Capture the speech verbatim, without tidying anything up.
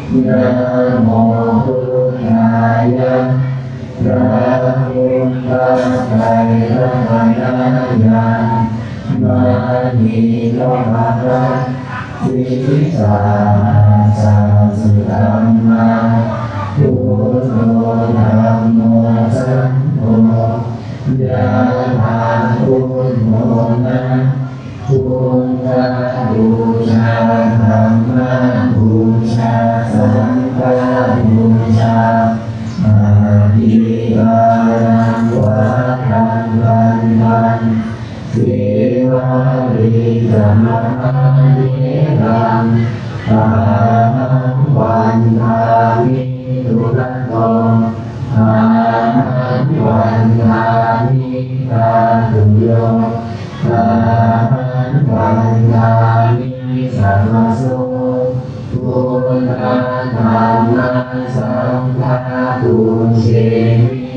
Namo buddhāya, พระพุทธไตรรัตนญาณ มณีนพรัตน์ sirasā sahassadhammaṃ, buddho dhammo saṅgho, yathā buddho na, buddhapūjā, dhammapūjā, saṅghapūjā, aṭṭhikāraṃ vātaṃ gandhaṃ, sīvalī ca mahātheraṃ, ahaṃ vandāmi dūrato, ahaṃ vandāmi dhātuyo, ahaṃ vandāmi sabbaso, buddha dhamma saṅgha pūjemi.